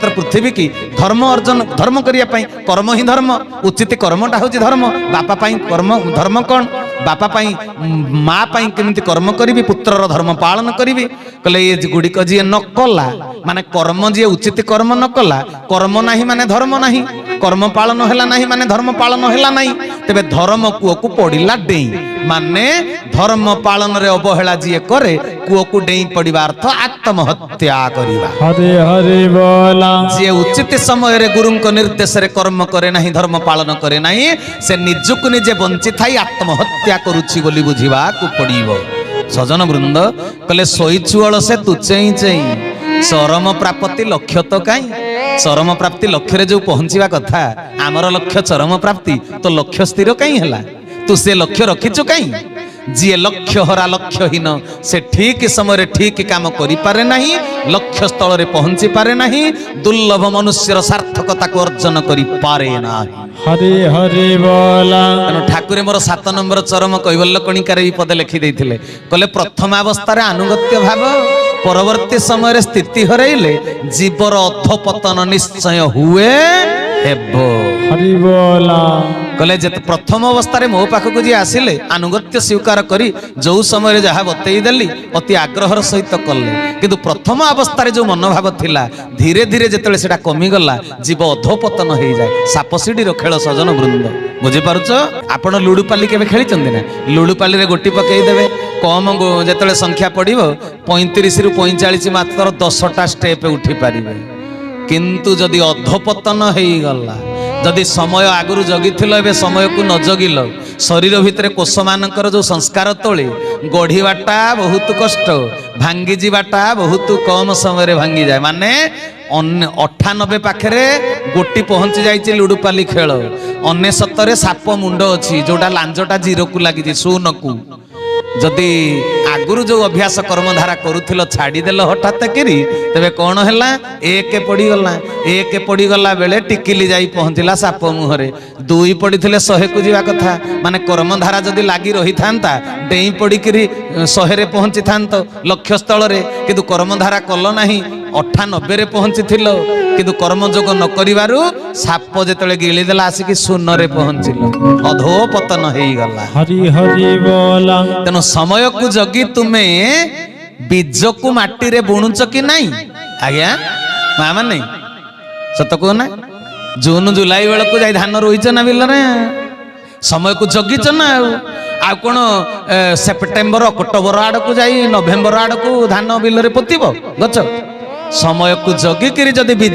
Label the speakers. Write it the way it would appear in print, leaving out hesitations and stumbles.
Speaker 1: କ୍ଷେତ୍ର ପୃଥିବୀ କି ଧର୍ମ ଅର୍ଜନ, ଧର୍ମ କରିବା ପାଇଁ କର୍ମ ହିଁ ଧର୍ମ। ଉଚିତ କର୍ମଟା ହେଉଛି ଧର୍ମ। ବାପା ପାଇଁ କର୍ମ ଧର୍ମ କ'ଣ? ବାପା ପାଇଁ, ମା ପାଇଁ କେମିତି କର୍ମ କରିବି, ପୁତ୍ରର ଧର୍ମ ପାଳନ କରିବି। କହିଲେ ଏ ଗୁଡ଼ିକ ଯିଏ ନ କଲା, ମାନେ କର୍ମ ଯିଏ ଉଚିତ କର୍ମ ନ କଲା, କର୍ମ ନାହିଁ ମାନେ ଧର୍ମ ନାହିଁ, କର୍ମ ପାଳନ ହେଲା ନାହିଁ ମାନେ ଧର୍ମ ପାଳନ ହେଲା ନାହିଁ। ତେବେ ଧର୍ମ କୂଅକୁ ପଡ଼ିଲା ଡେଇଁ, ମାନେ ଧର୍ମ ପାଳନରେ ଅବହେଳା ଯିଏ କରେ, କୂଅକୁ ଡେଇଁ ପଡ଼ିବା ଅର୍ଥ ଆତ୍ମହତ୍ୟା କରିବା।
Speaker 2: ହରି ହରି ବୋଲ।
Speaker 1: ଯିଏ ଉଚିତ ସମୟରେ ଗୁରୁଙ୍କ ନିର୍ଦ୍ଦେଶରେ କର୍ମ କରେ ନାହିଁ, ଧର୍ମ ପାଳନ କରେ ନାହିଁ, ସେ ନିଜକୁ ନିଜେ ବଞ୍ଚିଥାଇ ଆତ୍ମହତ୍ୟା କରୁଛି ବୋଲି ବୁଝିବାକୁ ପଡ଼ିବ। ସଜନ ବୃନ୍ଦ, କହିଲେ ଶୋଇଛୁ ଅଳସେ ତୁ ଚେଇଁ ଚେଇଁ, ଚରମ ପ୍ରାପ୍ତି ଲକ୍ଷ୍ୟ ତ କାହିଁ? ଚରମ ପ୍ରାପ୍ତି ଲକ୍ଷ୍ୟରେ ଯୋଉ ପହଞ୍ଚିବା କଥା, ଆମର ଲକ୍ଷ୍ୟ ଚରମ ପ୍ରାପ୍ତି, ତ ଲକ୍ଷ୍ୟ ସ୍ଥିର କାହିଁ ହେଲା? ତୁ ସେ ଲକ୍ଷ୍ୟ ରଖିଛୁ କାହିଁ? ଯିଏ ଲକ୍ଷ୍ୟ ହରା, ଲକ୍ଷ୍ୟହୀନ, ସେ ଠିକ ସମୟରେ ଠିକ କାମ କରିପାରେ ନାହିଁ, ଲକ୍ଷ୍ୟ ସ୍ଥଳରେ ପହଞ୍ଚି ପାରେ ନାହିଁ, ଦୁର୍ଲଭ ମନୁଷ୍ୟର ସାର୍ଥକତାକୁ ଅର୍ଜନ କରିପାରେ ନାହିଁ।
Speaker 2: ହରି ହରି ବୋଲ।
Speaker 1: ତେଣୁ ଠାକୁରେ ମୋର 7 ନମ୍ବର ଚରମ କୈବଲ୍ୟ କଣିକାରେ ବି ପଦେ ଲେଖି ଦେଇଥିଲେ। କହିଲେ ପ୍ରଥମାବସ୍ଥାରେ ଆନୁଗତ୍ୟ ଭାବ, ପରବର୍ତ୍ତୀ ସମୟରେ ସ୍ଥିତି ହରାଇଲେ ଜୀବର ଅଧପତନ ନିଶ୍ଚୟ ହୁଏ, ହେବ।
Speaker 2: ହରି ବୋଲ।
Speaker 1: କହିଲେ ଯେତେ ପ୍ରଥମ ଅବସ୍ଥାରେ ମୋ ପାଖକୁ ଯିଏ ଆସିଲେ, ଆନୁଗତ୍ୟ ସ୍ୱୀକାର କରି ଯୋଉ ସମୟରେ ଯାହା ବତେଇ ଦେଲି ଅତି ଆଗ୍ରହର ସହିତ କଲେ, କିନ୍ତୁ ପ୍ରଥମ ଅବସ୍ଥାରେ ଯୋଉ ମନୋଭାବ ଥିଲା, ଧୀରେ ଧୀରେ ଯେତେବେଳେ ସେଟା କମିଗଲା, ଜୀବ ଅଧପତନ ହେଇଯାଏ। ସାପ ସିଡ଼ିର ଖେଳ ସଜନ ବୃନ୍ଦ, ବୁଝିପାରୁଛ? ଆପଣ ଲୁଡୁପାଲି କେବେ ଖେଳିଛନ୍ତି ନା? ଲୁଡୁପାଲିରେ ଗୋଟି ପକେଇ ଦେବେ, କମ ଯେତେବେଳେ ସଂଖ୍ୟା ପଡ଼ିବ 35ରୁ 45, ମାତ୍ର 10ଟା ଷ୍ଟେପ୍ ଉଠି ପାରିବେ। କିନ୍ତୁ ଯଦି ଅଧପତନ ହେଇଗଲା, ଯଦି ସମୟ ଆଗରୁ ଜଗିଥିଲ ଏବେ ସମୟକୁ ନ ଜଗିଲ, ଶରୀର ଭିତରେ କୋଷମାନଙ୍କର ଯୋଉ ସଂସ୍କାର ତୋଳେ, ଗଢ଼ିବାଟା ବହୁତ କଷ୍ଟ, ଭାଙ୍ଗିଯିବାଟା ବହୁତ କମ ସମୟରେ ଭାଙ୍ଗିଯାଏ। ମାନେ 98 ପାଖରେ ଗୋଟି ପହଞ୍ଚି ଯାଇଛି ଲୁଡୁପାଲି ଖେଳ, 99ରେ ସାପ ମୁଣ୍ଡ ଅଛି, ଯୋଉଟା ଲାଞ୍ଜଟା ଜିରୋକୁ ଲାଗିଛି, ଶୂନକୁ। ଯଦି ଆଗରୁ ଯୋଉ ଅଭ୍ୟାସ କର୍ମଧାରା କରୁଥିଲ ଛାଡ଼ିଦେଲ ହଠାତ୍ କିରି, ତେବେ କ'ଣ ହେଲା? 1 ପଡ଼ିଗଲା। 1 ପଡ଼ିଗଲା ବେଳେ ଟିକିଲି ଯାଇ ପହଞ୍ଚିଲା ସାପ ମୁହଁରେ। 2 ପଡ଼ିଥିଲେ 100କୁ ଯିବା କଥା, ମାନେ କର୍ମଧାରା ଯଦି ଲାଗି ରହିଥାନ୍ତା ଡେଇଁ ପଡ଼ିକିରି 100ରେ ପହଞ୍ଚିଥାନ୍ତ ଲକ୍ଷ୍ୟସ୍ଥଳରେ। କିନ୍ତୁ କର୍ମଧାରା କଲ ନାହିଁ, 98ରେ ପହଞ୍ଚିଥିଲ, କିନ୍ତୁ କର୍ମଯୋଗ ନ କରିବାରୁ ସାପ ଯେତେବେଳେ ଗିଳିଦେଲା ଆସିକି ଶୂନରେ ପହଞ୍ଚିଲ, ଅଧୋପତନ ହେଇଗଲା।
Speaker 2: ହରି ହରି ବୋଲ।
Speaker 1: ତେଣୁ ସମୟକୁ ଜଗି ତୁମେ ବୀଜକୁ ମାଟିରେ ବୁଣୁଛ କି ନାଇଁ ଆଜ୍ଞା? ମା ମାନେ ସତ କୁହ ନା, ଜୁନ ଜୁଲାଇ ବେଳକୁ ଯାଇ ଧାନ ରୋଇଛ ନା ବିଲରେ? ସମୟକୁ ଜଗିଛ ନା? ଆଉ କ'ଣ ସେପ୍ଟେମ୍ବର ଅକ୍ଟୋବର ଆଡ଼କୁ ଯାଇ ନଭେମ୍ବର ଆଡ଼କୁ ଧାନ ବିଲରେ ପୋତିବ ଗଛ? ସମୟକୁ ଜଗିକିରି ଯଦି ବୀଜ